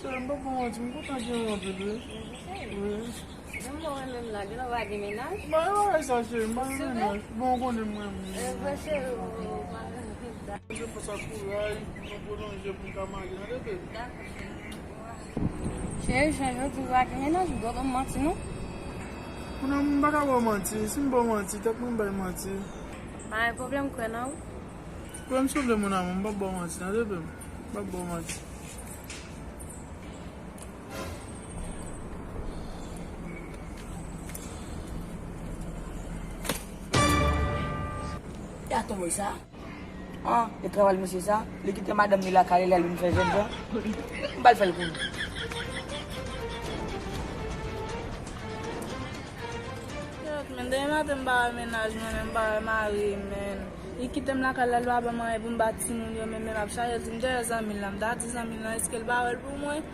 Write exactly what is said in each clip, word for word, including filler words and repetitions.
Cheri, m p ap ba w manti, m kontan gen w anpil, wi. Wi. Menm lè w renmen m la, gen lè w pa gen mennaj? M pa gen bagay sa, cheri, m pa gen mennaj. Bon, ou konnen m renmen w. E vre, cheri, ou pa gen mennaj. Mwen fè sa kouraj pou nou pwolonje pou n ka marye, tande, baby? Dakò, cheri. Cheri, jan jodi w pa gen mennaj, ou dwe ban m manti, non? Mon amour, m pa ka ba w manti. Si m ba w manti, tèt mwen bay manti. Pa gen pwoblèm, kwè nan ou. Kwè m souple, mon amour, m p ap ba w manti, tande, baby? M p ap ba w manti. E a tonbe sa? An, e travay misye sa? Li kite madanm li lakay li, l al vin fè jènjan? M pral fè l kounye a. Kèt, men, demen maten m pa wè mennaj mwen, men m pa wè mari m, men. Li kite m lakay la, li pa ban m anyen pou m ba timoun yo, men, men m ap chache di m dèyè zanmi l la, m ta di zanmi l la, èske l pa wè l pou mwen?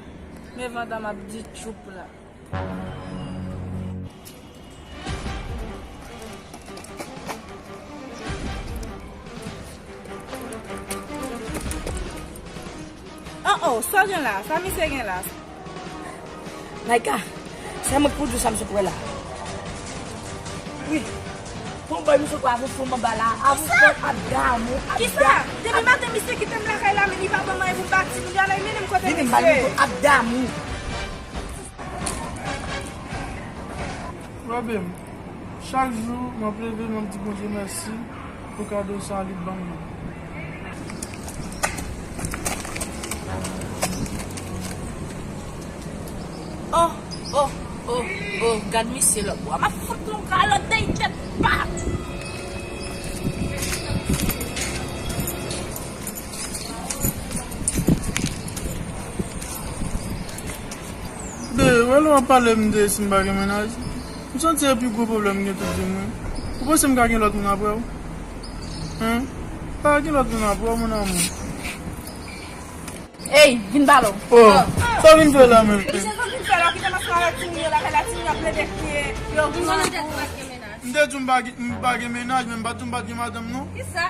Men vanta m ap di tchoup la. Oh, oh, sa w gen la? Sa misye gen la? Naika, se mwen k pou di w sa m sot wè la. Wi. Pou m bay misye kwa avans pou m anba la. Avans pou ap damou, ap Kisa? Depi maten misye kite m lakay la, men li pa ban m anyen pou m ba timoun yo, ala li mennen m kote misye. Vini m ba l mikwo, ap damou. Wè, baby, chak jou m ap leve, m ap di Bondye mèsi pou kado sa li ban mwen. Oh, oh, oh, oh, gad misye lòt bwa. M ap fout yon kalòt dèyè tèt pa. Be, wè lè w ap pale m de si m pa gen mennaj. M santi se pi gwo pwoblèm m gen tout vi m, wi. Ou panse m ka gen lòt moun apre w? Hen? Pa gen lòt moun apre w, mon amour. Ey, vin pale w. Oh, sa w vin fè la menm? Misye sa w vin fè la, kite m ansanm avèk timoun yo lakay la, timoun yo ap plede kriye, yo gou. M te di w m pa gen, m pa gen mennaj, men m pa t di w m pa t gen madanm, non. Kisa?